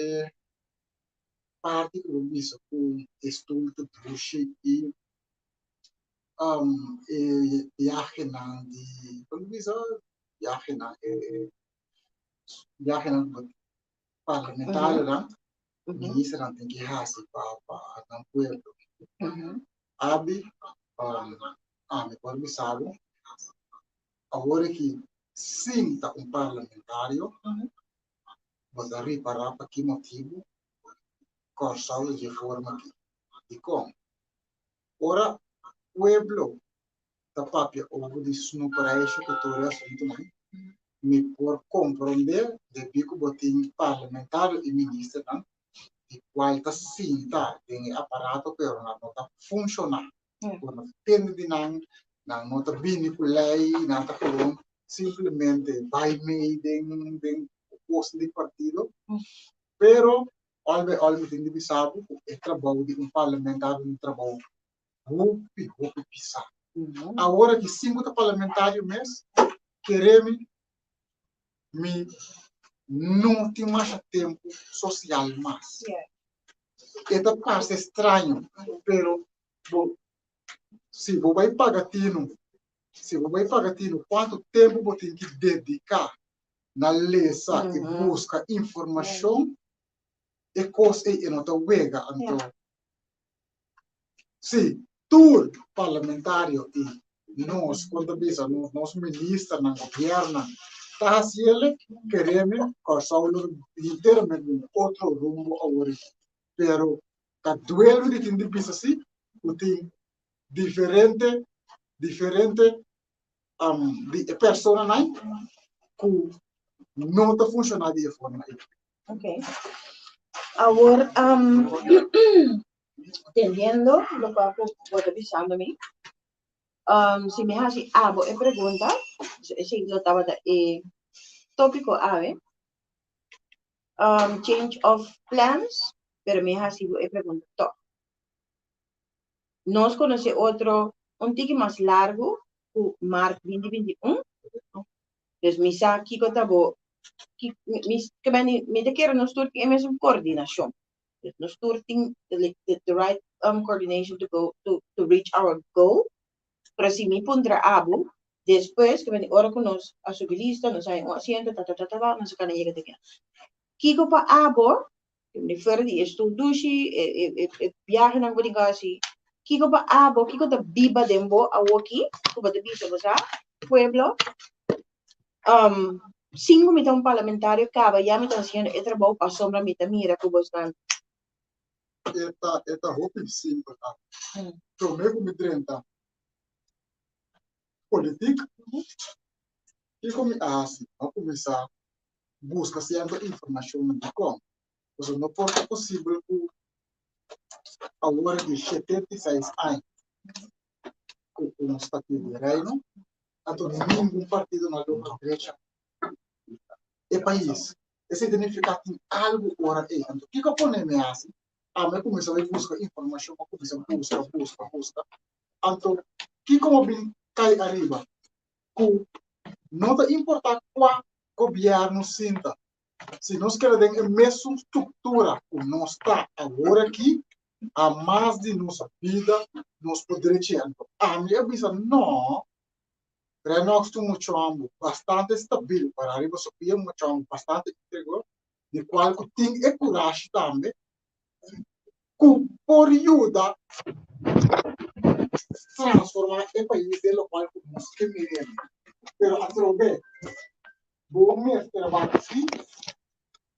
e parti ku bo bisa ku e stul ta dushi i e biahenan di kon ta bisa biahenan e biahenan ku parlamentarionan ministernan tin ki hasi pa pa nan pueblo. Abi ami por bisa bo awor aki sin ta un parlamentario bo ta ripará pa ki motibu Kòrsou ta dje forma aki. Dikon? Ora pueblo ta papia over di snoeperijsje ku tur e asuntunan, mi por komprondé debí ku bo tin parlamentario i ministernan di kual ta sinta den e aparato pero nan no ta funshoná. Bo no ta tende di nan, nan no ta bini ku lei, nan ta gewoon simplemente bai mei den den kos di partido. Pero al bij al mi tin di bisa bo ku e trabou di un parlamentario ta un trabou hopi hopi pisá. Awor aki sin ku ta parlamentario mes, kere mi, mi no tin masha tempu sosial mas. E ta parse straño, pero bo si bo bai paga tinu, si bo bai paga tinu kuantu tempu bo tin ki dediká na lesa i buska informashon, e kos ei e no ta wega. Anto si tur parlamentario i nos kon ta bisa nos nos ministernan, gobiernan ta hasiele, kereme Kòrsou lo hinteramente den otro rumbo awor. Pero ta duel di tin di bisa si ku tin diferente diferente di e personanan ku no ta funshoná di e forma ei. Ok. Awor, tendiendo lokual ku bo ta bisando mi, si mi hasi abo e pregunta, esei lo tabata e tópiko awe, change of plans, pero mi hasi bo e pregunta tòg. Nos konosé otro un tiki mas largu ku mart 2021. Dus mi sa kiko ta bo, mi, mi ta kere nos tur tin e mesun koordinashon. Dus nos tur tin the, the right coordination to go to, to reach our goal. Pero si mi puntra abo, despues, ke ora ku nos a subi lista, nos a haña un asiento, ta ta ta ta ta, nos a kana yega te kia. Kiko pa abo, di fuera di e stoel dushi, e, e, e, e biahenan ku bo tin ku hasi, kiko pa abo, kiko ta biba den bo awoki, ku bo ta bisa bo sa, pueblo, sin ku mi ta un parlamentario kaba ya mi ta hasiendo e trabou pasobra mi ta mira ku bosnan. E ta, e ta hopi simpel ta. Promé ku mi drenta politik, kiko mi a hasi? Mi a kuminsá buska sierto informashon dikon. Pasobra no por ta posibel ku awor di 76 aña ku un statuut di Reino, anto ningun partido no a logra drecha e pais. Esei ta nifiká tin algu ora ei. Anto kiko a pone mi hasi? Ami a kuminsá bai buska informashon, a kuminsá buska, buska, buska. Anto kiko bo bin kai ariba? Ku no ta importá kua gobièrnu sinta, si nos keda den e mesun struktura ku nos ta awor aki, hamas di nos bida nos por drechi. Anto ami a bisa, No, Renox ta un mucha hòmber bastante stabil, pará riba su pia, un mucha hòmber bastante íntegro, di kual ku tin e kurashi tambe ku por yuda transformá e pais den lokual ku nos ke mir'é. Pero atrobe bo mester wak si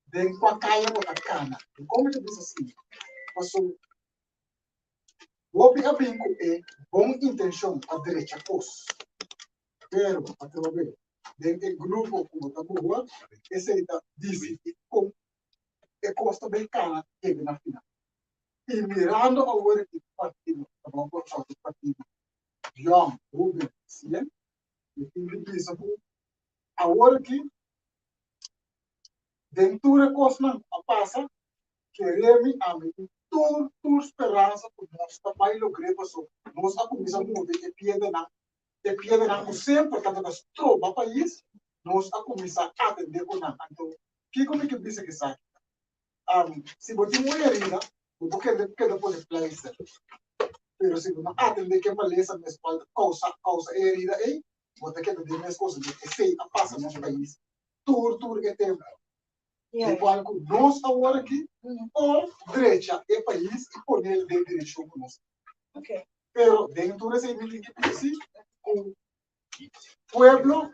den kua kaya bo ta kana. Dikon mi ta bisa asina? Pasobra hopi a bin ku e bon intenshon pa drecha kos, pero atrobe den e grupo ku bo ta buha esei ta disidí kon e kos ta bay kana yega na final. I mirando awor e partido ta bon Kòrsou e partido yòn, hóben, sien, mi tin di bisa ku awor aki den tur e kosnan ku a pasa, kere mi ami tin tur tur speransa ku nos ta bay logr'é pasobra nos a kuminsá move e piedranan, e piedranan ku semper tabata stroba pais, nos a kuminsá atendé ku nan. Anto kiko mi ke bisa ku esaki ta? Si bo tin un herida, bo por keda keda pone pleister. Pero si bo no atendé ku e malesa mes kual ta kousa kousa e herida ei, bo ta keda den mes kos. Enton esei a pasa nos pais tur tur e tempu. Di kual ku nos awor aki por drecha e pais i ponel den direkshon ku nos ke. Pero den tur esei mi tin ki bisa ku Pueblo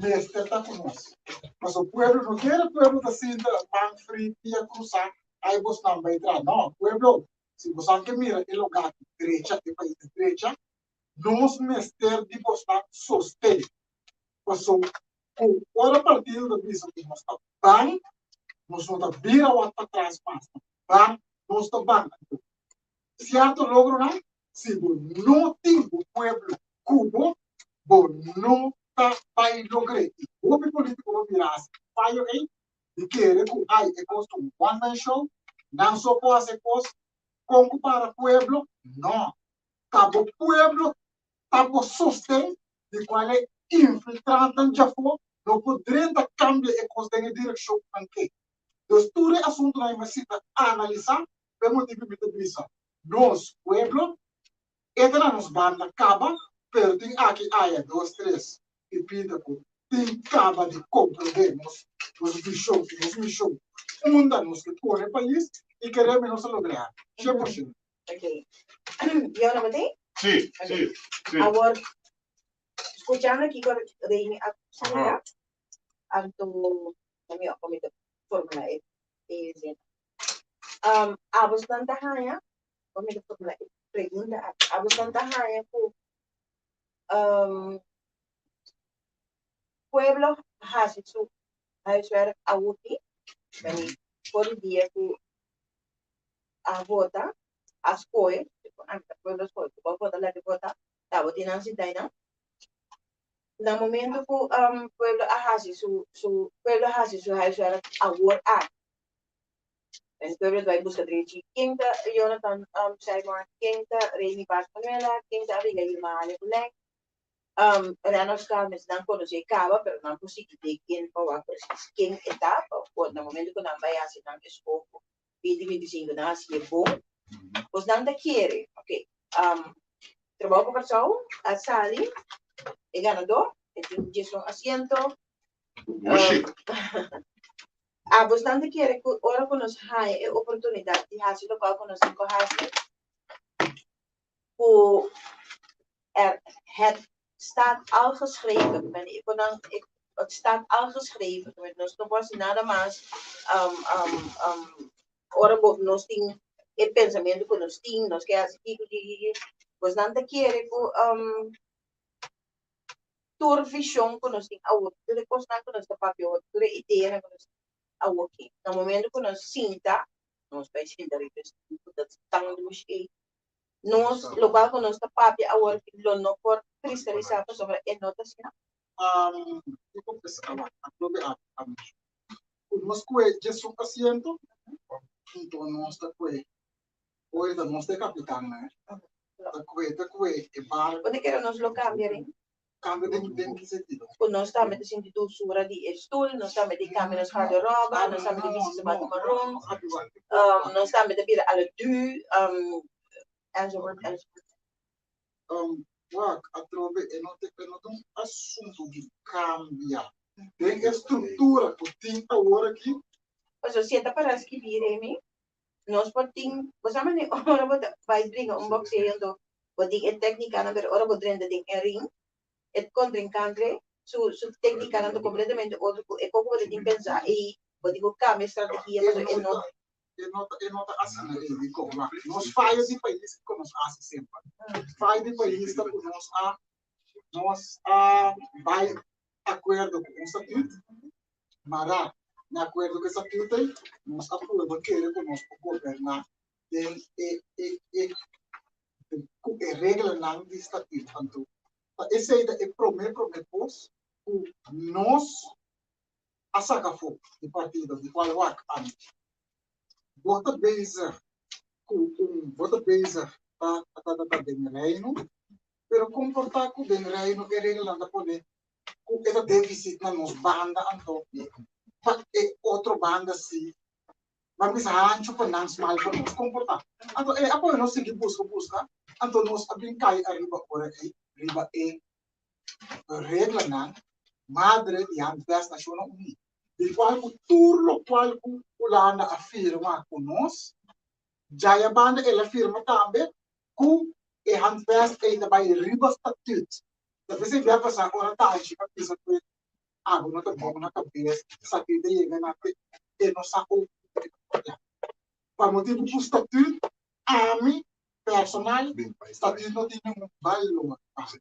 mester ta ku nos. Pasobra pueblo no kere pueblo ta sinta man fri pia krusá ai bosnan bai traha. No, pueblo, si bosan ke mira e lugá ki drecha, e pais di drecha, nos mester di bosnan sosten. Pasobra ku ora partido ta bisa ku nos ta ban, nos no ta bira wak patras mas. Ban, nos ta ban. Anto, sierto logronan Si bo no tin bo pueblo ku bo, bo no ta bai logr'é. I hopi polítiko lo bira hasi e fayo ei di kere ku ai e kos ta un one man show, nan so por hasi e kos, kon ku para pueblo? No. Ta bo pueblo ta bo sosten di kual e infiltrantenan djafó no por drenta kambia e kos den e direkshon ku nan ke. Dus tur e asuntunan ei mester ta analisá pa e motibu mi ta bisa Nos pueblo e ta na nos banda caba, pero tin aki aya dos tres pipita cu tin caba di comprende nos nos vision y nos mision unda nos ke pone pais y kereme nos a logra 100%. Ok. Yo no botei? Sí, sí, sí. Awor, scuchando kico Remy a splica, anto mi a mi ta formula e e zin. Abosnan ta haña, bo mi ta formula e pregunta aki, abosnan ta haña ku pueblo hasi su huiswerk awoki, meni for di dia ku a vota, a skohe, pueblo a skohe, ku bo a vota laga vota, tabatin nan sinta einan. Na momento ku pueblo a hasi su su pueblo a hasi su huiswerk awor aki. En pueblo ta bai buska drechi ken ta Jonathan Seymour, ken ta Remy Paz Manuela, ken ta Abigail Mahalia Kulijn. Renox Calmes nan konosé kaba pero nan por sigui dig in pa wak presis ken e ta pa na momento ku nan bai hasi nan eskoho 2025 nan hasié bon. Pues nan ta kere, ok, Trabou pa Kòrsou a sali e ganadó, e tin 11 asiento. Bushi. Abos nan ta kere ku ora ku nos haña e oportunidat di hasi lokual ku nos tin ku hasi, ku er het staat al geschreven, men e por nan het staat al geschreven, men nos no por hasi nada mas ora bo nos tin e pensamentu ku nos tin, nos ke hasi kiko kiko kiko, pues nan ta kere ku tur vision ku nos tin awor, tur e kosnan ku nos ta papia awor, tur e ideanan ku nos tin awor aki, na momento ku nos sinta, nos bai sinta riba e stoel ku ta tan dushi ei, nos lokual ku nos ta papia awor lo no por kristalisá pasobra e no ta asina. Kiko pues awor atrobe a ku nos kue djesun asiento, anto nos ta kue Oye, ta nos ta e kapitannan, eh. Ta kue, ta kue e barku. Bo ta kere nos lo kambia rin? Kambia den, den ki sentido? Ku nos tambe ta sinti dulsura di e stul, nos tambe ta kambia nos garderoba, nos tambe ta bisti sapato maron, nos tambe ta bira a la du, enzovoort, enzovoort. Wak, atrobe e no ta, e no ta un asuntu di kambia. Den e struktura ku tin awor aki. Pasobra si e ta para skibí, Remy, Nos por tin, bo sa manera ora bo ta bai bringa un boxeo anto bo tin e tecnicanan pero ora bo drenta den e ring e contrincante su su tecnicanan ta completamente otro cu e poco bo ta tin pensa y bo tin cu cambia strategia pasobra e no E no ta e no ta asina ei dikon wak nos faya di pais kiko nos hasi semper faya di pais ta ku nos a nos a bai akuerdo ku un statuut Mará, na akuerdo ku e statuut ei, nos a purba kere ku nos por goberná den e e e ku e reglanan di statuut. Anto, ta esei ta e promé promé kos ku nos a saka afó di partido, di kual wak ami. Bo ta bezig ku un bo ta bezig ta ta ta den Reino, pero komportá ku den Reino e reglanan ta pone ku e ta deficit na nos banda anto pa e otro banda si. Ban bisa hanchu pa nan, smal pa nos. Kon por ta? Anto e a pone nos sigui buska, buska, anto nos a bin kai ariba ora ei riba e reglanan madre di Handvest Nashonnan Uní, di kual ku tur lokual ku Hulanda a firma ku nos, djaya banda el a firma tambe ku e Handvest ei ta bai riba statuut. Ta p'esei bia pasá ora Tanchi a bisa ku e abo no ta bon na kabes, esaki ta yega na te e no sa kon ya. Pa motibu ku statuut ami personal statuut no tin ningun balor pa mi.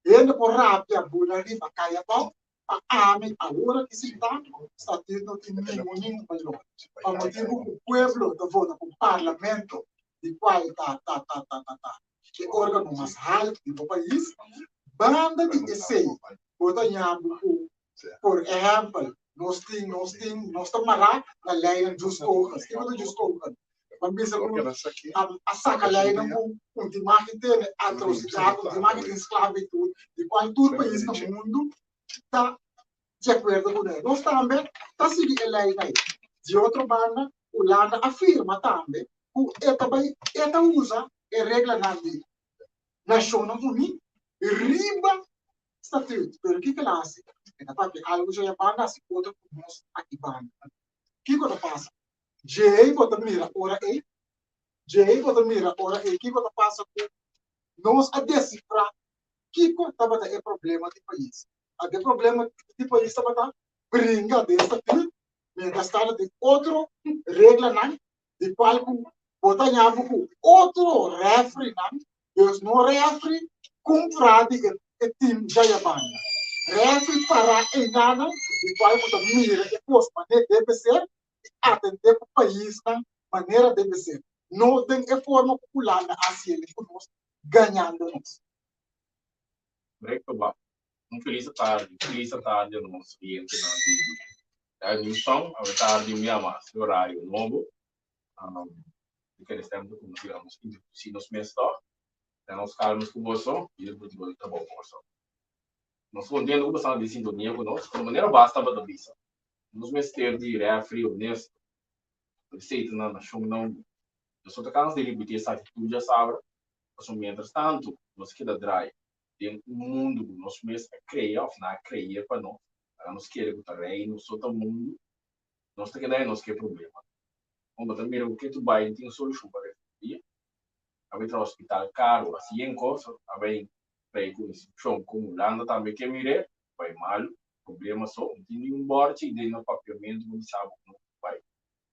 Hende por rabia bula riba kai abou, pa ami awor aki sinta statuut no tin ningun ningun balor. Pa motibu ku pueblo ta vota ku parlamento di kual ta ta ta ta ta ta e organo mas haltu di bo pais, banda di esei bo ta ñabu ku, por ehèmpel, nos tin, nos tin, nos ta mará na leinan jus cogens. Kiko ta jus cogens? Ban bisa ku a saka leinan ku un tin mag di tene atrosidat, un tin mag di tin sklabitut, di kual tur pais na mundu ta di akuerdo kuné. Nos tambe ta sigui e leinan ei. Di otro banda, Hulanda a firma tambe ku e ta bai e ta usa e reglanan di Nashonnan Uní riba statuut. Pero kiko el a hasi? E ta papia algu dje banda hasi otro ku nos aki banda. Kiko ta pasa? Djei bo ta mira ora ei, djei bo ta mira ora ei kiko ta pasa ku nos a desifrá kiko tabata e problema di pais. E problema di pais tabata bringa den statuut mientras tanto tin otro reglanan di cual cu bo ta ña bo cu otro refrinan, dus no refri cumpra di e team djayabanda. Refri para einanan di cual bo ta mira e cos manera debe ser y atende cu paisnan manera debe ser, no den e forma cu Hulanda a haciele cu nos gañando nos. Correcto ba. Un felis atardi, felis atardi a nos clientenan di Radio New Song. Awe tardi un bia mas e horario nobo. Um, mi kere semper ku nos digamos introduci nos mes toch. Den nos calmos ku boso y el por di trabou boso. Nos contento ku boso di sintonia ku nos. Pero manera basta tabata bisa. Nos mester di referee honesto. Esei ta na nashon nan. Nos no ta cansa di repeti esaki tur djasabra. Pasobra mientras tanto nos keda draai den un mundu ku nos mes a krea òf nan a kre'é pa nos, laga nos kere ku ta reino so ta mundu, nos ta keda nos ke problema. Kon bo ta mira ku ketu bai no tin un solushon pa resolví? A bai traha hospital karu, hasi yen kos, a bai trae ku instrukshon kon Hulanda tambe ke mir'é, bai malu, problema so, no tin ningun bòrchi den nos papiamentu ku bisa bo ku no por bai,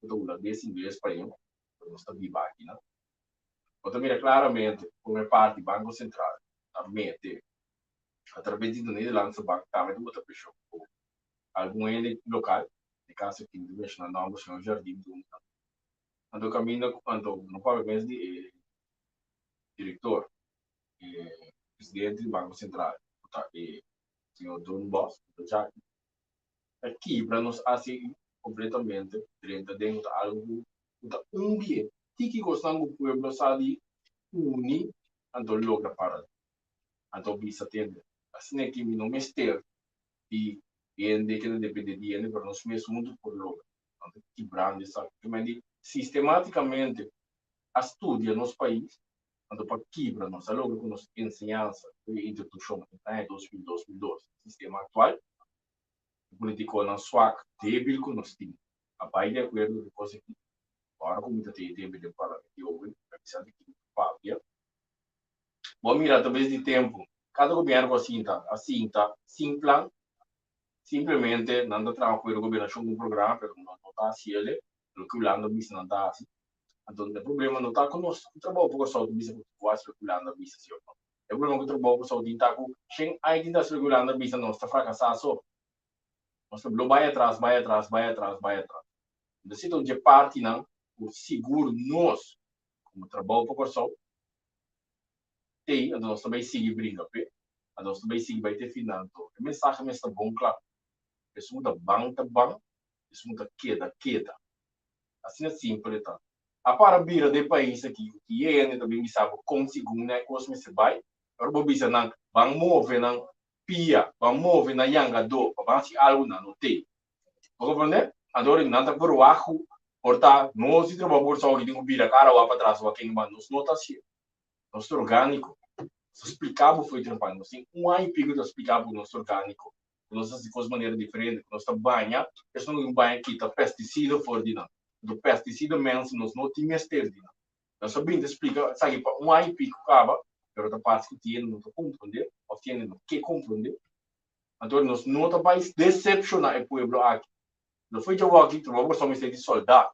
ku ta hulandes, ingles, spañó, pero nos ta biba akinan. Bo ta mira claramente con e parti Banco Central ta mete a traves di de Nederlandse Bank tambe ta bota presion cu algun hende local, den caso aki mi ta menciona nomber señor Jardim Duncan. Anto caminda cu anto no papia mes di e director, e presidente di Banco Central cu ta e señor Doornbos cu ta djaki ta kibra nos ACI completamente drenta den cu ta algo cu ku ta un di e tiki kosnan ku pueblo sa di uni anto logra para anto bisa tende. Asina ki mi no mester di hende ke ta depende di hende pero nos mes huntu por logra. Nan ta kibrando esaki. Ke men di sistematicamente a studia nos pais anto pa kibra nos a logra ku nos enseñansa ku e introduccion den aña 2000, 2002 sistema actual e politiconan swak debil ku nos tin a bai di akuerdo ku kos aki. Ora ku mi ta tei tempu den parlamento di owe, mi ta bisa di ki mi ta papia. Bo a mira atraves di tempu, kada gobièrnu ku a sinta, a sinta sin plan. Simplemente nan ta traha ku e gobernashon ku un programa, pero nan no ta hasi el, loke Hulanda bisa nan ta hasi. Anto e problema no ta ku nos ku trabou pa Kòrsou ta bisa ku bo hasi loke Hulanda bisa, si òf no. E problema ku trabou Kòrsou tin ta ku shen ai tin ta hasi loke Hulanda bisa nos ta frakasá so. Nos ta blo bai atras, bai atras, bai atras, bai atras. Entonces ta un dje partinan ku sigur nos komo Trabou pa Kòrsou tei, anto nos ta bai sigui bringa p'e, anto nos ta bai sigui bai te final. Anto e mensahe mester ta bon kla, esun ku ta ban ta ban, esun ku ta keda keda. Asina simpel e ta. A para bira den pais aki ku ki hende ta bin bisa bo kon segun nan e kos mester bai, ora bo bisa nan ban move nan pia ban move na yangadó pa ban hasi algu nan no tei. Bo komprendé? Anto ora nan ta verwagt ku Por ta nos di Trabou Kòrsou aki tin ku bira kara wak patras wak ken ban. Nos no ta hasié. Nos ta orgániko. Nos ta splika bo fo'i trempan. Nos tin un aña i piko ta splika bo ku nos ta orgániko, ku nos ta hasi kos manera diferente, ku nos ta baña esun ku baña kita pestisida for di nan. Anto pestisida mens nos no tin mester di nan. Nos a bin ta splika esaki pa un aña i piko kaba, pero ta parse ku tin hende no ta komprondé òf tin hende no ke komprondé. Anto nos no ta bai desepshoná e pueblo aki. No foi djawoki, trabou por mester di soldá.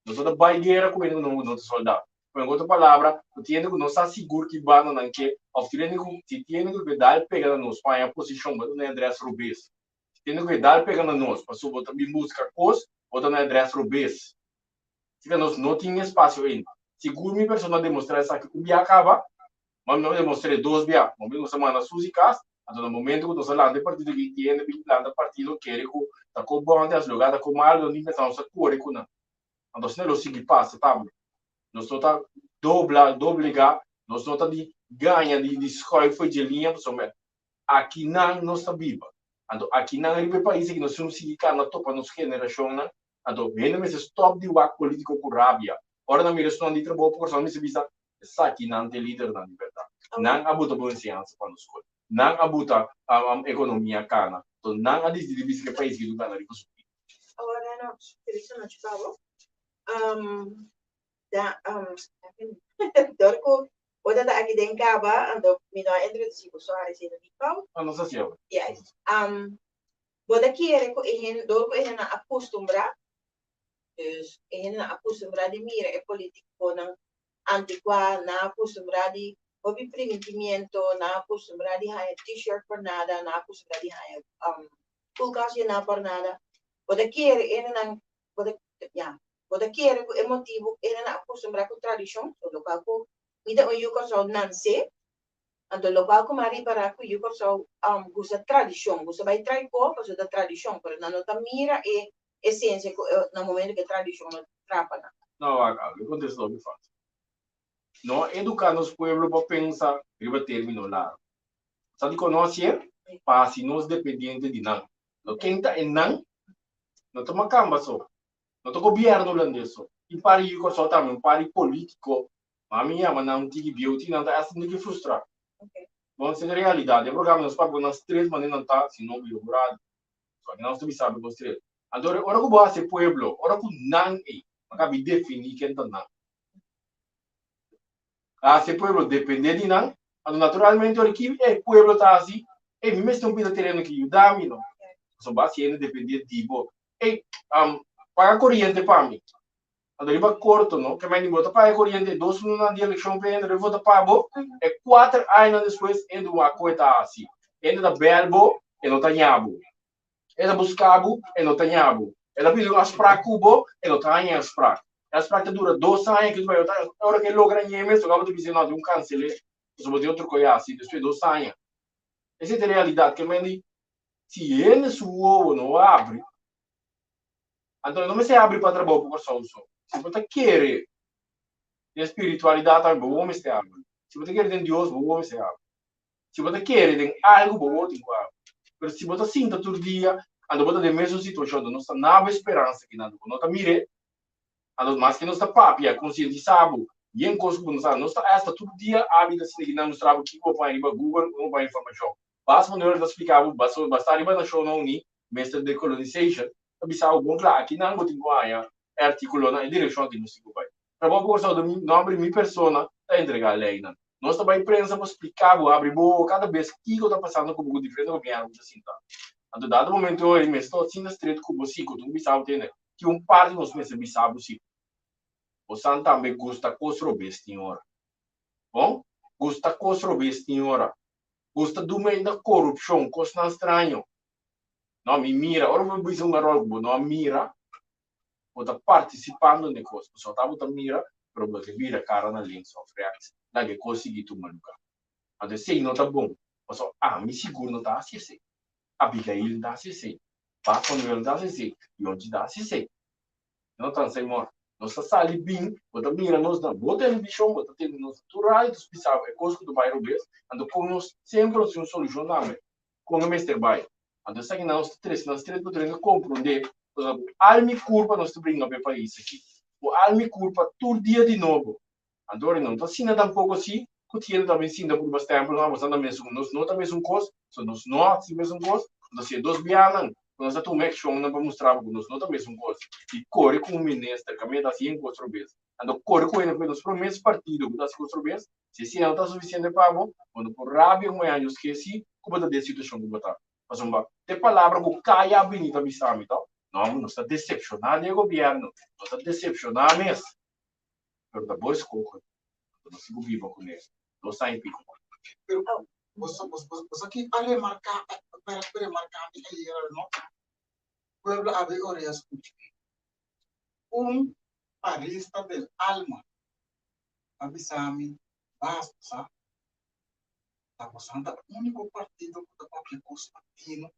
Nos no ta bai guera ku hende ku no ta soldá. Ku en otro palabra, ku tin hende ku no sa sigur ki banda nan ke, òf tin hende ku si tin hende ku ke dal pega na nos pa haña posishon, bo ta na e adrès robes. Si tin hende ku ke dal pega na nos pasobra bo ta bin buska kos, bo ta na e adrès robes. Asina nos no tin espasio ei. Sigur mi persona a demostrá esaki un bia kaba, ma mi no a demostr'é dos bia. Momento ku nos a manda Susi kas, anto na momento ku nos a lanta e partido aki, tin hende bin lanta partido kere ku ta ko bon antes lugá ta ko malu, nos tin pensa nos a kore ku nan. Anto asina lo sigui pasa tambe. Nos no ta dobla, doblegá, nos no ta di gaña di di skòif for dje liña pasobra akinan nos ta biba. Anto akinan riba e pais aki nos tin sigui kana topa nos generashonnan. Anto hende mester stòp di wak polítiko ku rabia. Ora nan mira esnan di trabou pa Kòrsou nan mester bisa, Esakinan ta e lidernan di bèrdat. Nan a buta bon enseñansa pa nos skol. Nan a buta ekonomia kana. Anto nan a disidí di bisa ku e pais aki ta gana riba su pia. Awor Reno, feliz anochi pa bo. Dor ku bo ta aki den kaba, anto mi no a introdusí bo, sorry si no di pau. No, no sa si awor. Yes. Bo ta kere ku e hende, dor ku e hendenan a kustumbrá, dus e hendenan a kustumbrá di mira e politikonan antikuá, nan a kustumbrá di hopi primintimiento, nan a kustumbrá di haña t-shirt por nada, nan a kustumbrá di haña kulkas yená por nada. Bo ta kere e hendenan, bo ta, ya, bo ta kere ku e motibu e hendenan a kustumbrá ku tradishon, so lokual ku mi ta un yu Kòrsou nansé, Anto lokual ku mi a ripará ku yu Kòrsou gusta tradishon, gusta bai trai ko pasobra ta tradishon, pero nan no ta mira e esensia ku na momento ku e tradishon no trapa nan. No, wak, algo e kontesta hopi fásil. No a eduká nos pueblo pa pensa riba término largu. Sa dikon no hasié? Pa hasi nos dependiente di nan. No ken ta e nan? No ta makamba so, no ta gobièrnu hulandes so. Tin par di yu Kòrsou tambe, un par di polítiko Mami yama nan un tiki bieu tin nan ta hasta un tiki frustrá. Bon, esei ta realidat. Den programa nos papia ku nan stret manera nan ta, si no bieu por radio. So aki nos ta bisa bo stret. Anto ora ku bo hasi e pueblo, ora ku nan ei, bo a kabi definí ken ta nan. A hasi e pueblo dependé di nan, anto naturalmente ora ki e pueblo ta hasi, ei mi mester un pida tereno ki yuda mi no. Pasobra bo a hasi hende dependé di bo. Ei, paga koriente pa mi. Anto riba korto no, ke men di bo ta paga e koriente e dos lunanan di elekshon pe hende vota pa bo, e kuater añanan despues hende wak ku e ta hasi. Hende ta bel bo, e no ta ña bo. E ta buska bo, e no ta ña bo. E ta pidi un afsprak ku bo, e no ta haña e afsprak. E afsprak ta dura dos aña, kitu bai ora ke e logra ña e mes, bo ta bisa no, tin un kansel'é, pasobra bo tin otro koe hasi despues di dos aña. Esei ta e realidat, ke men di si hende su wowo no abri, Anto no mester habri pa trabou pa Kòrsou so. Si bo ta kere den spiritualidat tambe bo wowo mester habri. Si bo ta kere den Dios bo wowo mester habri. Si bo ta kere den algu bo wowo tin ku habri. Pero si bo ta sinta tur dia anto bo ta den mesun situashon anto nos ta na bo e speransa kinan bo no ta mir'é. Anto maske nos ta papia konsientisá bo yen kos ku bo no sa. Nos ta asta tur dia abi ta sinta kinan mustra bo kiko bo por haña riba Google ku bo por haña informashon. Bas Manuel ta splika bo basta riba Nashonnan Uní mester decolonisation ta bisa bo bon kla akinan bo tin ku haña e artíkulonan e direkshon aki nos tin ku bai. Trabou pa Kòrsou den mi nòmber di mi persona ta entregá leinan. Nos ta bai prensa pa splika bo, habri bo kada bes kiko ta pasando ku bo ku diferente gobièrnu ku ta sinta. Anto dado momento ei mester ta sinta stret ku bo si ku tin ku bisa bo tende tin un parti nos mester bisa bo si. Bosan tambe gusta kos robes tin ora. Bon, gusta kos robes tin ora. Gusta duna ainda korupshon, kosnan straño. No, mi mira, ora bo bisa un eror ku bo no a mira, bo ta partisipando na e kos. Pasobra ta bo ta mira, pero bo ta bira kara na links òf rèks, laga e kos sigui tuma lugá. Anto esei no ta bon, pasobra ami sigur no ta hasi esei. Abigail no ta hasi esei. Bas Manuel no ta hasi esei. Yonchi ta hasi esei. No ta esei mor. Nos ta sali bin, bo ta mira nos na bo televishon, bo ta tende nos na tur radio, ta bisa bo e kos ku ta bai robes, anto kon nos semper nos tin un solushon tambe. Kon e mester bai. Anto esaki nan nos ta trese nan stret pa tur hende komprondé. Pasobra ku alma i kurpa nos ta bringa pa e pais aki. Ku alma i kurpa tur dia di nobo. Anto no ta asina tampoko si ku tienda ta bin sinta ku riba stempel no nos ta mesun nos no ta mesun kos so nos no hasi mesun kos nos ta hasi e dos bianan ku nos a tuma akshonnan pa mustra bo ku nos no ta mesun kos i kore ku un minister kaminda ta hasi yen kos robes anto kore ku hende ku nos promes partido ku ta hasi kos robes si esei no ta sufisiente pa bo bo no por rabia ku mañana Dios ke si ku bo ta den situashon ku bo ta pasobra te palabra ku kaya a bini ta bisa mi to no nos ta desepshoná di e gobièrnu nos ta desepshoná mes. Pero ta bo escoge, anto bo sigu biba cu ne 2 aña y pico mas. Pero boso, boso, boso, boso aki a remarca, a remarca mi ayera, no? Pueblo abre orea scucha. Un parista del alma a bisa mi, basta, sa? Ta boso ta unico partido cu ta papia cos latino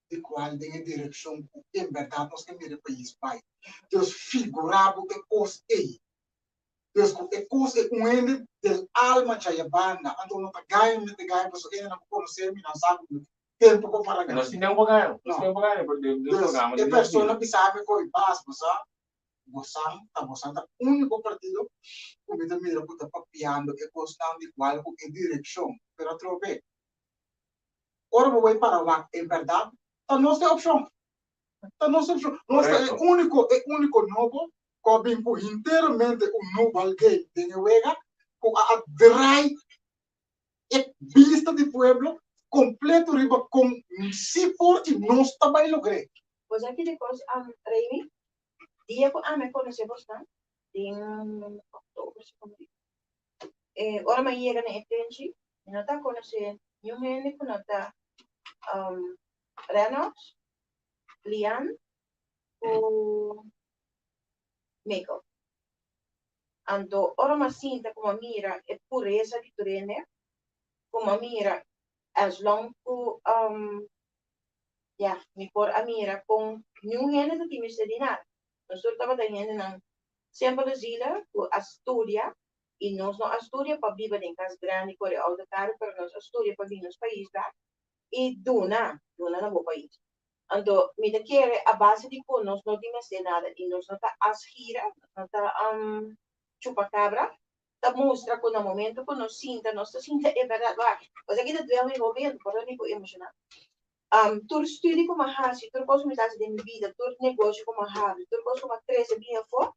di cual den e direccion cu en berdad nos ke mira e pais bay. Dios figura bo e cos ey. Dios cu e cos ey un hende del alma djaya banda anto no ta gaña mi ta gaña pasobra hende nan cu conoce mi nan sa cu mi tempo por para gaña. Nos tin tempo pa gaña, nos tin tempo pa gaña pero den Dios programa e di persona bisa mi coy bas bo sa bosan ta bosan ta unico partido cu mi ta mira cu ta papiando e cosnan di cual cu e direccion pero atrobe Ora bo bai para wak en bèrdat ta nos e opshon. Ta nos e opshon. Nos ta e úniko, e úniko nobo ku a bin ku hinteramente un new ball game den e wega ku a a drai e bista di pueblo kompleto riba kon si por i nos ta bai logr'é. Bo sa ki di kos, Remy? Dia ku ami a konosé bosnan den òktober, si komo di. Ora mi a yega na e tenchi, mi no ta konosé niun hende ku no ta Renox, Lian ku Michael. Anto ora mi a sinta ku mi a mira e puresa di tur hende, ku mi a mira as long ku ya mi por a mira kon niun hende ta tin mester di nada. Nos tur tabata hendenan Semper nos dila ku a studia i nos no a studia pa biba den kas grandi kore outo karu pero nos a studia pa bin nos pais bak i duna, duna na bo pais. Anto mi ta kere a base di ku nos no tin mester nada i nos no ta asgira, nos no ta chupacabra, ta mustra ku na momento ku nos sinta nos ta sinta e bèrdat. Wak, osea ki ta duel mi hopi por ta mi ku emoshoná. Tur studi ku mi a hasi, tur kos ku mi ta hasi den mi bida, tur negoshi ku mi a habri, tur kos ku mi a krese bin afó,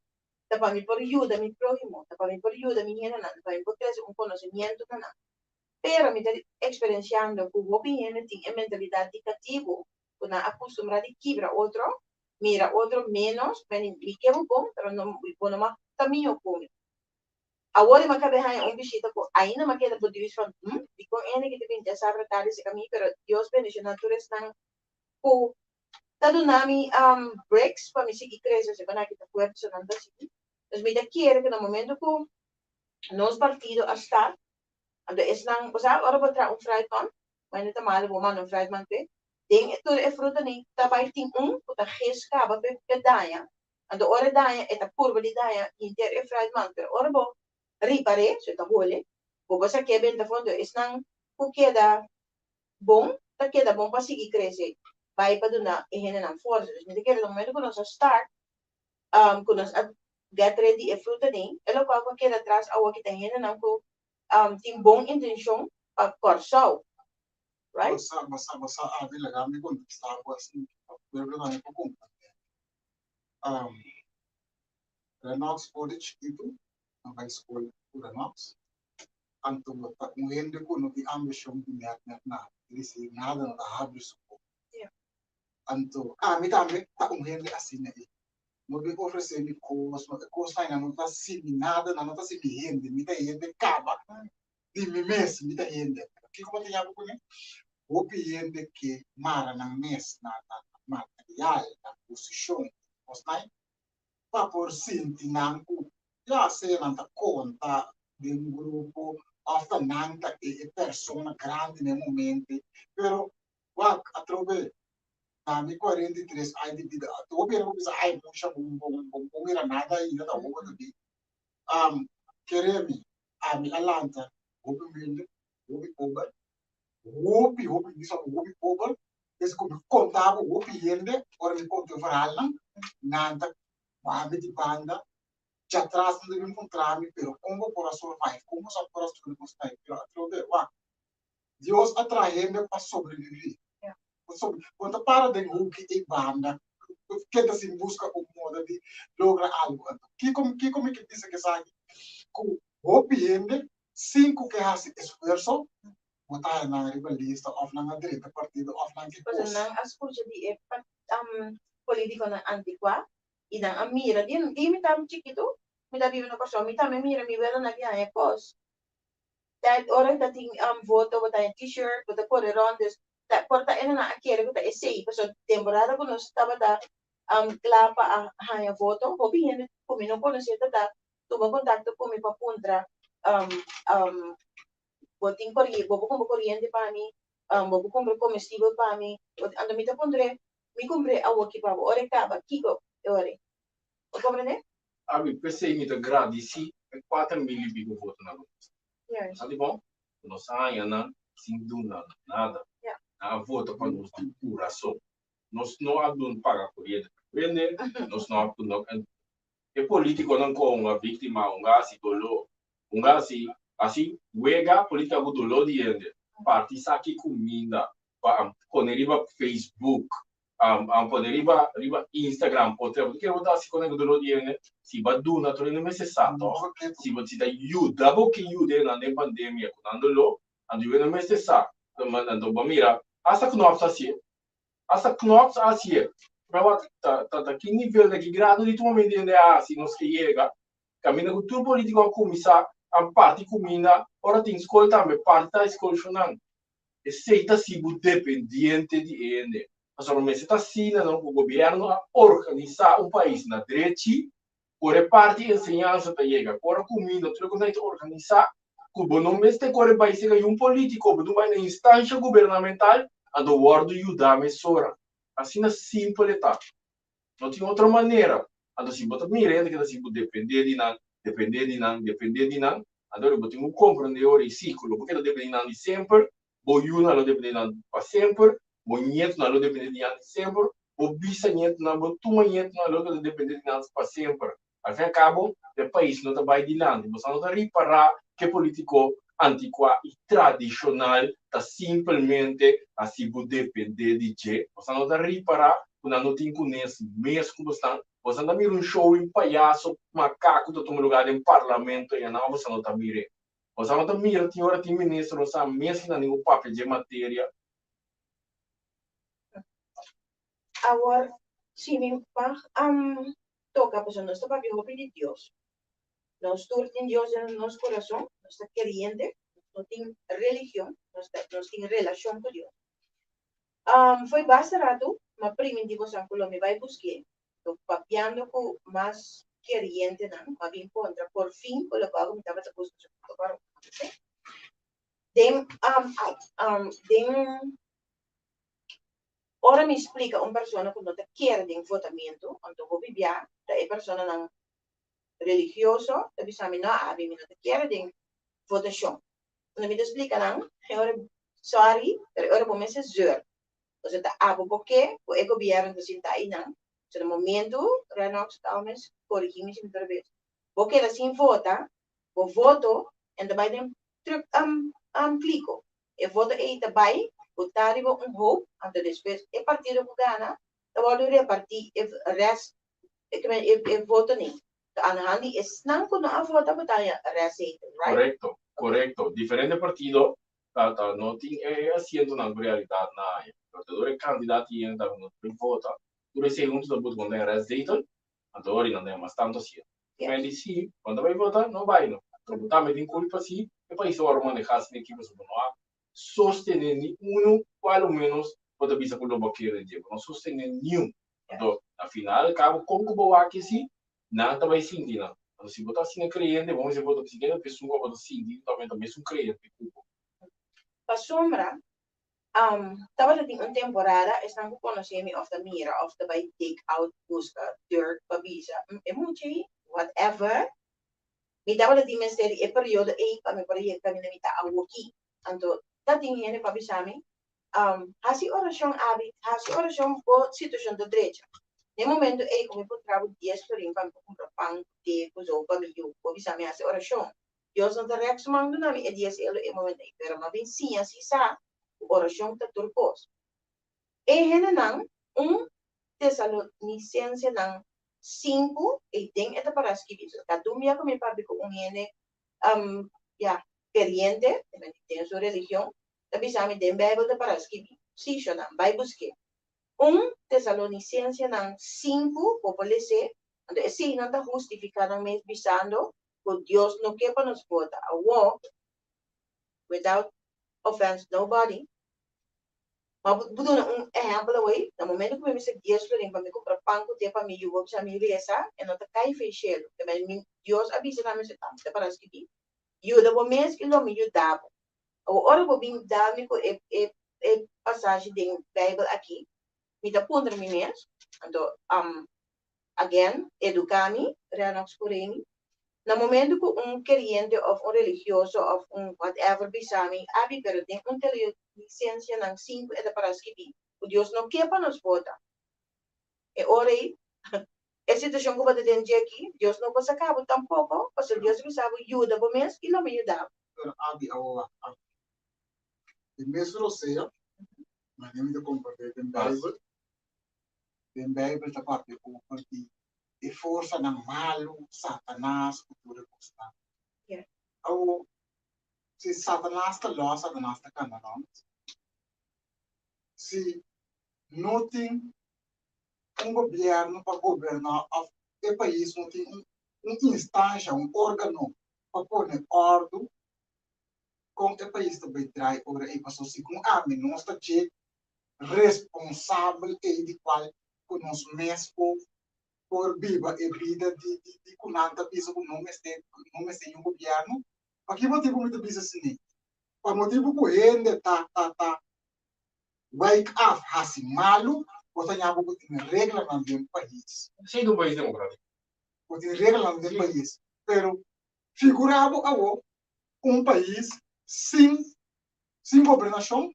ta pa mi por yuda mi próhimo, ta pa mi por yuda mi hendenan, ta pa mi por trese un konosemiento na nan. Pero mi ta eksperensiando ku hopi hende tin e mentalidat di katibu, ku nan a kustumbrá di kibra otro, mira otro ménos, mi ke bo bon, pero bo no mag ta mihó ku mi. Awor i m'a kab'é haña un bishita ku ainda m'a keda por diwis van, Hm, dikon hende ki ta bini djasabra tardi serka mi? Pero Dios bendishoná tur esnan ku ta duna mi breaks pa mi sigui krese. Osea, ku nan aki ta fuerte, so nan ta sigui. Dus mi ta kere ku na momento ku nos partido a start, anto esnan, bo sa ora bo traha un fruitman, wende ta malo bo manda un fruitman p'e, den tur e frutanan ta bai tin un ku ta ges kaba p'e daña. Anto ora e daña, e ta purba di daña henter e fruitman, pero ora bo ripar'é, so e ta hole, bo por sak'é benta fondo. Esnan ku keda bon, ta keda bon pa sigui krese, bai pa duna e hendenan forsa. Dus mi ta kere na momento ku nos a start, ku nos a get rid di e fruta den, e lokual ku a keda atras awor ki ta hendenan ku tin bon intenshon pa Kòrsou, right? Bo sa, bo sa, bo sa, Avi, laga mi kontestá bo asin, pa pueblo tambe por komprendé. Renox for di chikitu na bai skol ku Renox. Anto bo ta un hende ku no tin ambishon di nèt nèt nada, di risibí nada no ta habri su boka. Anto ami tambe ta un hende asina ei. No bin ofresé mi kos, no e kosnan ei no ta hasi mi nada, nan no ta hasi mi hende, mi ta hende kaba di mi mes, mi ta hende. Kiko bo ta yama kuné? Hopi hende ke mara nan mes na nan material, nan posishon, kosnan pa por sinti nan ku ya sea nan ta konta den un grupo òf ta nan ta e persona grandi na e momente. Pero wak atrobe na mi 43 aña di bida hopi hende por bisa ai musha bo bo mira nada ainda ta hopi ta bin. Kere mi ami a lanta hopi humilde, hopi pober, hopi hopi bisa hopi pober. Pues ku mi konta bo hopi hende ora mi konta e verhaalnan, nan ta wak mi di banda, djatras nan ta bin puntra mi, pero kon bo por a survive, kon bo sa por a studia kos ei? Pero atrobe, wak, Dios a traha hende pa sobreviví. Bo no ta para den huki ei banda, keda sin buska un moda di logra algu. Anto, kiko kiko mi ke bisa ku esaki? Ku hopi hende sin ku ke hasi esfuerso, bo ta haña nan riba lista òf nan a drenta partido òf nan ke Pasobra kos. nan a skucha di e politikonan antikuá i nan a mira di di mi ta chikitu, mi ta biba na Kòrsou, mi tambe mira mi welanan ki haña kos. Ta ora ta tin voto bo ta haña t-shirt, bo ta kore rònt, dus ta por ta ena nan a kere ku ta esei, pasobra temporada ku nos tabata kla pa a haña voto, hopi hende ku mi no konosé ta ta tuma kontakto ku mi pa puntra bo tin koriente, bo por kumpra koriente pa mi, bo por kumpra komestibel pa mi, anto mi ta puntr'é, mi kumpr'é awoki pa bo, ora e kaba, kiko e ora ei? Bo komprendé? Abi, p'esei mi ta gradisí e 4000 i piko votonan ku nos tin. Sa di bon? Ku nos a haña nan sin duna nada. Nan a vota pa nos di kurason. Nos no a dun paga koriente pa prende, nos no a no E politikonan ku a hunga víktima, a hunga hasi doló, hunga hasi hasi wega polítika ku doló di hende, parti saki kuminda, pa pone riba Facebook, pone riba riba Instagram, potrè bo ta kere bo ta hasi kone ku doló di hende? Si bo a duna tur hende mester sa tòg, si bo si ta yuda bo ke yuda enan den pandemia ku nan doló, anto yu hende mester sa, anto bo a mira hasta Knops a hasié. Hasta Knops a hasié. Pero wak, ta ta ta ki nivel, ta ki grado di tumamento di hende a hasi nos ke yega, kaminda ku tur polítiko a kuminsá a parti kuminda, ora tin skol tambe, parti ta e skolshonan. Esei ta si bo dependiente di e hende. Pasobra mester ta asina no ku gobièrnu a organisá un pais na drechi, Ora e parti enseñansa ta yega, ku ora kuminda, tur e kosnan ta organisá, ku bo no mester kore bai serka yun polítiko, bo ta bai na instansha gubernamental, anto wòrdu yudá mesora. Asina simpel e ta. No tin otro manera. Anto si bo ta mira hende ke ta si bo dependé di nan, dependé di nan, dependé di nan, anto ora bo tin ku komprendé ora i si ku lo bo keda dependé di nan di semper, bo yunan lo dependé di nan pa semper, bo ñetunan lo dependé di nan di semper, bo bisañetunan, bo tumañetunan lo ta dependé di nan pa semper. Al fin al kabo, e pais no ta bai dilanti. Boso no ta ripará ku e polítiko antikuá i tradishonal ta simpelmente hasi bo dependé di dje. Boso no ta ripará ku nan no tin kunes mes ku bosnan. Boso ta mira un show di payaso makaku ta tuma lugá den parlamento i anan boso no ta mir'é. Boso no ta mira tin ora tin minister no sa mes ki nan tin ku papia dje materia. Awor, si mi mag toka, pasobra nos ta papia hopi di Dios. Nos tur tin Dios den nos kurason, nos ta keriente, nos no tin religion, nos ta nos tin relashon ku Dios. Foi basta ratu m'a primintí bosan ku lo mi bai busk'é, lo papiando ku mas kerientenan, m'a bin kontra por fin ku lokual ku mi tabata buska su punto pa Den den Ora mi splika un persona ku no ta kere den votamentu, anto hopi bia ta e personanan religioso ta bisa mi, no abi, mi no ta kere den votashon. Unda mi ta splika nan, e ora, sorry, pero e ora bo mester zeur. Pasobra ta abo bo ke ku e gobièrnu ta sinta einan. So na momentu, Renox, Thomas, korigí mi si mi ta robes, bo keda sin vota, bo voto en ta bai den truk kliko. E voto ei ta bai votá riba un hoop, anto despues e partido ku gana ta wòrdu repartí e rèst e votonan. So aan de hand di esnan ku no a vota bo ta haña rèstzetel, right? Korekto, korekto. Diferente partido ta ta no tin e asientonan ku realidat nan haña. Pero ta dor e kandidat yena ta ku no tin vota, tur esei huntu ta buta konta e rèstzetel, anto ora nan ta haña mas tantu asiento. Men di si, bo ta bai vota, no bai no. Pero bo tambe tin kulpa si e pais a wòrdu manehá sin ekipo so bo no a sostené ni unu o a lo ménos bo ta bisa ku lo bo kere dje. Bo no sostené niun. Anto na final al kabo kon ku bo wak si nan ta bai sinti nan. Anto si bo ta asina kreyente bo mester vota presidente pa esun ku abo ta sinti ku tambe ta mesun kreyente ku bo. Pasobra Tabata tin un temporada esnan ku konosé mi òf ta mira òf ta bai dig out buska dirt pa bisa e mucha ei whatever. Mi tabata tin mester di e periodo ei pa mi por a yega kaminda mi ta awoki. Anto ta tin hende ku a bisa mi. Hasi orashon abi, hasi orashon bo situashon ta drecha. Na e momento ei ku mi puntra bo dies florin pa mi por kumpra pan ku te ku zou pa mi yu, bo bisa mi hasi orashon. Dios no ta rèk su man duna mi e dies euro e momento ei, pero mi a bin siña si sa ku orashon ta tur kos. E hendenan, un Tesalonicensenan sinku, ei den e ta pará skibí. So, kada un bia ku mi papia ku un hende, ya, keriente, den su religion, ta bisa mi den Bijbel ta para skibi. Sí, shonan, bai busk'é. Un Tesalonicensenan sinku, bo por les'é, anto eseinan ta hustifiká nan mes bisando ku Dios no ke pa nos vota. Awor, without offense nobody, ma bo duna un ehèmpel awor, na momento ku mi mester dies florin pa mi kumpra pan ku te pa mi yu, bo bisa mi resa, e no ta kai fei shelu. Dios a bisa nan mester ta para skibi, Yuda bo mes i lo mi yuda bo. Awor, ora bo bin da mi ku e e e pasashi den Beibel akí, mi ta puntra mi mes, anto, again, eduká mi, Renox ku Remy, na momento ku un keriente òf un religioso òf un whatever bisa mi, Abi, pero den un Tesalonicensenan sinku e ta pará skibí ku Dios no ke pa nos vota. E ora ei, e situashon ku bo ta den dje aki, Dios no por saka bo tampoko, pasobra Dios a bisa bo, Yuda bo mes i lo mi yuda bo. Pero abi a wak aki. E mes rosea, manera mi ta komprendé den Beibel, den Beibel ta papia over di e forsanan malu, Satanas ku tur e kosnan. Awor, si Satanas ta lòs, Satanas ta kana rònt. Si no tin un gobièrnu pa goberná òf e pais no tin un instansha, un órgano pa pone òrdu kon e pais ta bai drai ora ei. Pasobra segun ami nos ta dje responsabel ei di kual ku nos mes por por biba e bida di di ku nan ta bisa ku no mester no mester un gobièrnu. Pa ki motibu mi ta bisa asina? Pa motibu ku hende ta ta ta Wijk af hasi malu, bo ta ña bo ku tin reglanan den pais. Sí, ta un pais demokratiko. Bo tin reglanan den pais. Pero figura bo awo un pais sin sin gobernashon,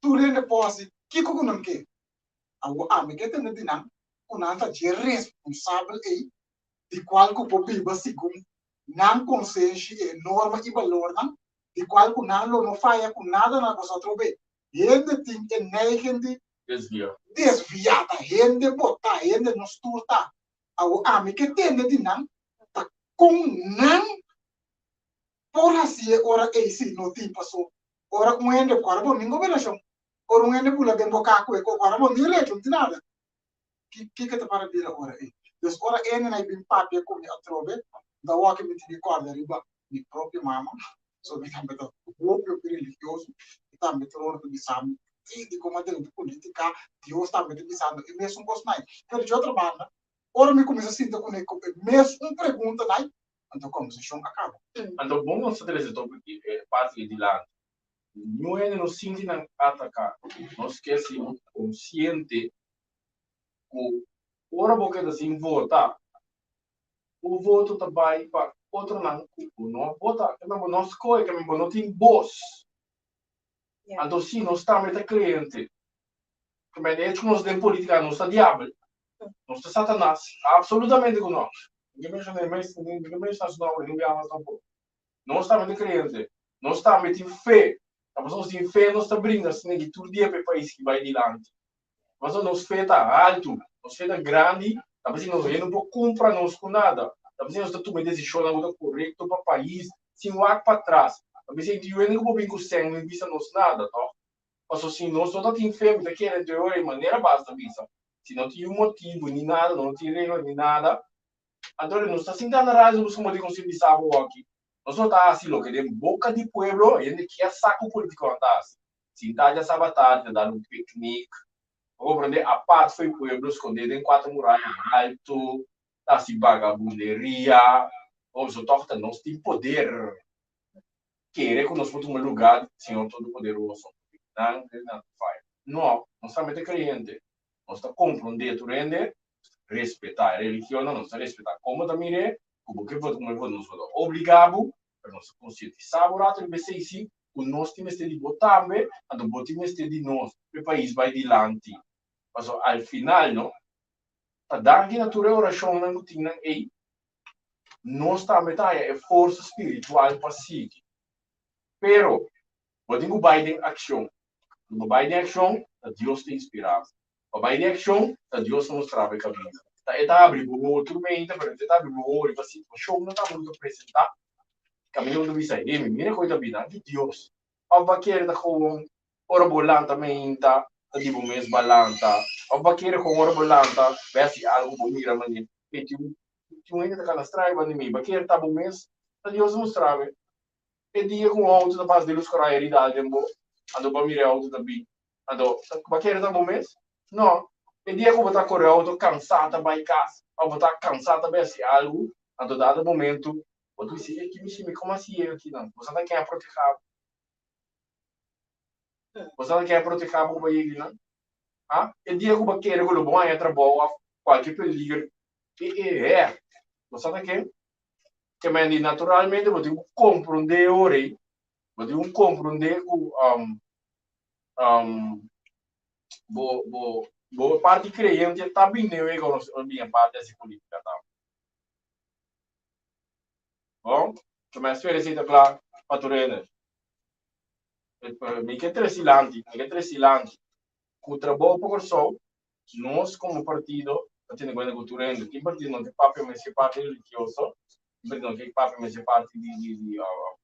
tur hende por hasi kiko ku nan ke. Awo ami ke tende di nan ku nan ta dje responsabel ei di kual ku por biba segun nan konsenshi e norma i balornan di kual ku nan lo no faya ku nada na boso atrobe. Hende tin e neigen di Desviá. desviá, ta hende bo ta, hende nos tur ta. Awor ami ke tende di nan ta kon nan por hasié ora ei si no tin paso. Ora un hende ku ora bo nin gobernashon, ora un hende bula den bo kaku e ku ora bo nin recho, no tin nada. Kiko ta para bira ora ei? Dus ora Ene na bin papia ku mi atrobe, mi ta wòrdu mi tin di kòrda riba mi propio mama, so mi tambe ta hopi hopi religioso, i tambe tur ora ta bisa mi, i di komo a drenta politika, Dios tambe ta bisando e mesun kosnan ei. Pero di otro banda, ora mi kuminsá sinta kuné ku e mesun preguntanan ei, anto kòmbersashon a kaba. Anto bon nos ta trese topic e parti ei dilanti. Niun hende no sinti nan ataká. Nos ke si konsiente ku ora bo keda sin vota, bo voto ta bai pa otronan ku bo no a vota, kende bo no skohe, kende bo no tin bos. Anto si nos tambe ta kreyente, kende de hecho ku nos den politika nos ta diabel, nos ta satanas, absolutamente ku no. Mi ke menshoná e mes, mi ke menshoná su nomber, ni biaha mas tampoko. Nos tambe ta kreyente, nos tambe tin fe, ta pasobra nos tin fe nos ta brinda asina tur dia pa e pais ki bai dilanti. Pasobra nos fe ta haltu, nos fe ta grandi, ta p'esei nos hende no por kumpra nos ku nada. Ta p'esei nos ta tuma e desishonnan ku ta korekto pa pais, sin wak patras. Ta p'esei tin hende ku por bin ku sèn no bisa nos nada, tòg? Pasobra si nos no ta tin fe, mi ta kere den ora e manera Bas ta bisa, si no tin un motibu ni nada, no tin regla ni nada, anto nos ta sinta na radio buska motibu kon si bisa bo aki. Nos no ta hasi loke den boka di pueblo hende kier sa ku politikonan ta hasi. Sinta djasaba tardi ta dal un piknik, bo comprende, apart fo'i pueblo, skondé den kuater muraya haltu, ta hasi bagabunderia, bo so tòg ta nos tin poder, kere ku nos por tuma lugá di Señor Todopoderoso, nan nan ta faya. No, nos tambe ta kreyente, nos ta komprondé tur hende, nos ta respetá e religionnan, nos ta respetá komo ta mir'é, ku bo ke vota, ku bo ke vota, nos no ta obligá bo, pero nos ta konsientisá bo rato riba esei sí. ku nos tin mester di bo tambe, anto bo tin mester di nos pa e pais bai dilanti. Pasobra al final no, ta danki na tur e orashonnan ku tin nan ei, nos tambe ta haña e forsa spiritual pa sigui. Pero, bo tin ku bai den akshon. Ora bo bai den akshon, ta Dios ta inspirá bo. Pa bai den akshon, ta Dios ta mustra bo e kaminda. Ta e ta habri bo wowo tur meinta, pero e ta habri bo wowo riba situashonnan tambe ku ta presentá. Kaminda bo ta bisa, Hey, mi mira koe ta bira di Dios. Òf bo a kere ta gewoon ora bo lanta meinta, ta di bo mes bo a lanta. Òf bo a kere gewoon ora bo lanta, bo hasi algu, bo mira manera, hey, tin un tin un hende ta kana strai riba di mi. Bo a kere ta bo mes, ta Dios a mustra bo. E dia ku un outo ta pasa di lus kòrá e dal den bo, anto bo a mira e outo ta bin. Anto, bo a kere ta bo mes? No. E dia ku bo ta kore outo kansá ta bai kas, òf bo ta kansá ta bai hasi algu, anto dado momentu bo ta bisa, Ey, ki mishi mi komo a hasi yega akinan? Bo sa ta ken a protehá bo? Bo sa ta ken a protehá bo ku bo a yega akinan? Ha? E dia ku bo a kere ku lo bo haña trabou òf kualke peliger, e e hè, bo sa ta ken? Ke men di naturalmente bo tin ku komprondé e ora ei, bo tin ku komprondé ku bo bo bo parti kreyente ta bini wega ora nos bini e parti hasi politika tambe. Bon, ke men spera esei ta kla pa tur hende. Mi ke trese dilanti, mi ke trese dilanti ku trabou pa Kòrsou Nos komo partido ta tene kuenta ku tur hende. Tin partido no ke papia mes e parti religioso, tin partido no ke papia mes e parti di di di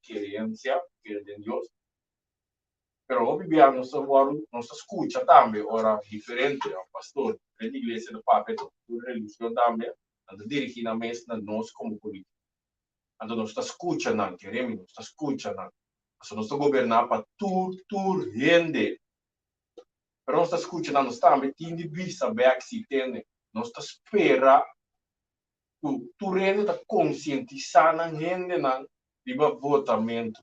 kereensia, kere den Dios. Pero hopi bia nos ta wòrdu, nos ta skucha tambe ora diferente pastor, diferente iglesia ta papia tur religion tambe, nan ta dirigí nan mes na nos komo polítiko. Anto nos ta skucha nan, kere mi, nos ta skucha nan. Pasobra nos ta goberná pa tur tur hende. Pero nos ta skucha nan, nos tambe tin di bisa bek si tende. Nos ta spera ku tur hende ta konsientisá nan hendenan riba votamentu.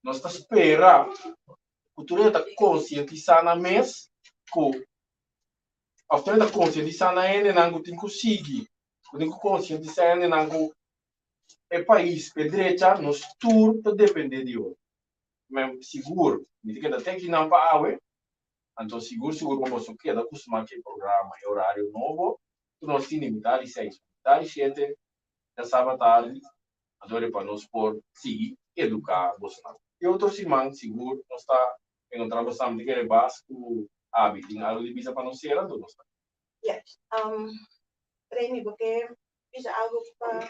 Nos ta spera ku tur hende ta konsientisá nan mes ku òf tur hende ta konsientisá nan hendenan ku tin ku sigui, ku tin ku konsientisá hendenan ku e pais p'e drecha nos tur ta dependé di otro. Men sigur mi ta keda te akinan pa awe, anto sigur sigur pa boso keda kustumá ku e programa, e orario nobo ku nos tin di mitá di seis pa mitá di shete djasabra tardi, anto riba nos por sigui eduká bosonan. E otro siman sigur nos ta enkontrá bosonan, mi ta kere bas ku Abi tin algu di bisa pa nos sera, anto nos ta. Yes, Remy bo ke bisa algu pa.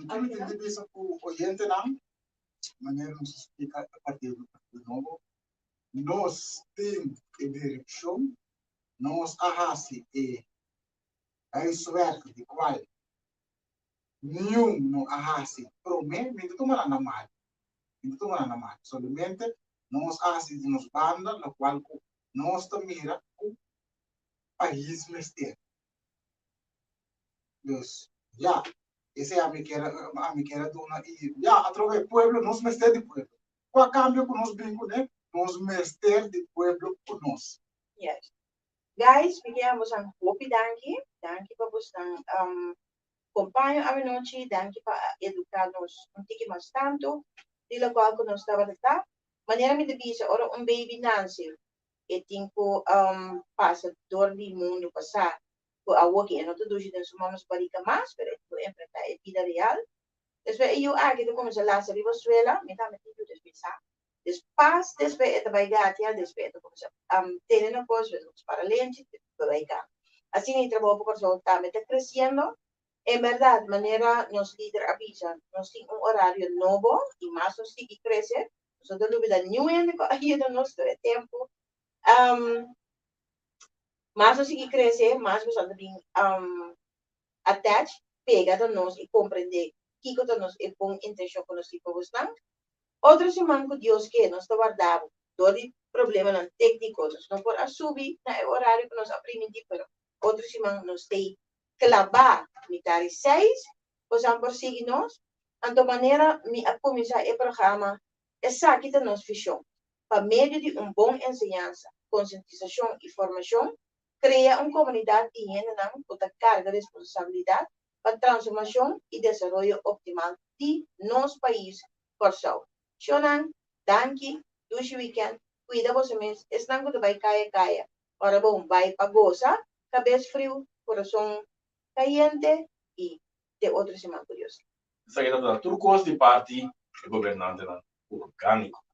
Ki mi tin di bisa ku oyentenan? Manera nos a splika e partido di Partido Nobo, nos tin e direkshon, nos a hasi e huiswerk di kual niun no a hasi promé, mi ta tuma nan na mal, mi ta tuma nan na mal, solamente nos a hasi di nos banda lokual ku nos ta mira ku pais mester. Dus, ya, esei ami kier ami kier a duna i ya, atrobe pueblo, nos mester di pueblo. Kua kambio ku nos bin kuné, nos mester di pueblo ku nos. Yes. Guys, mi kier bosan hopi danki. Danki pa bosnan um, kompaño awenochi. Danki pa a eduká nos un tiki mas tantu di lokual ku nos tabata ta. Manera mi ta bisa, ora un baby nanse, e tin ku um, pasa dor di mundu pasá ku awoki e no ta dushi den su mama su barika mas, pero e tin ku enfrentá e bida real. Despues e yu aki ta kuminsá lasa riba suela, mi tambe tin yu des mi sa. Despas despues e ta bai gatia, despues e ta kuminsá tene na kos, despues e ta kuminsá para lenchi, despues e bai kama. Asina e trabou pa Kòrsou tambe ta kresiendo. En bèrdat, manera nos lider a bisa, nos tin un orario nobo i mas nos sigui krese. Nos no ta lubidá niun hende ku a yuda nos tur e tempu. Mas nos sigui krese, mas nos a ta bin attach, pega ta nos i komprendé kiko ta nos e bon intenshon ku nos tin pa bosnan. Otro siman ku Dios ke, nos ta warda bo. Dor di problemanan tékniko nos no por a subi na e orario ku nos a primintí, pero otro siman nos t'ei klabá mitar di seis, bosan por sigui nos. Anto manera mi a kuminsá e programa, esaki ta nos vishon, pa medio di un bon enseñansa, konsientisashon i formashon, krea un komunidat di hendenan ku ta karga responsabilidat pa transformashon i desaroyo optimal di nos pais Kòrsou. Shonnan, danki, dushi weekend, cuida boso mes, esnan cu ta bay caya caya, ora bon bay pa goza, cabes friu, corazon cayente y te otro siman cu Dios. Esaki tabata tur cos di parti e gobernantenan organico.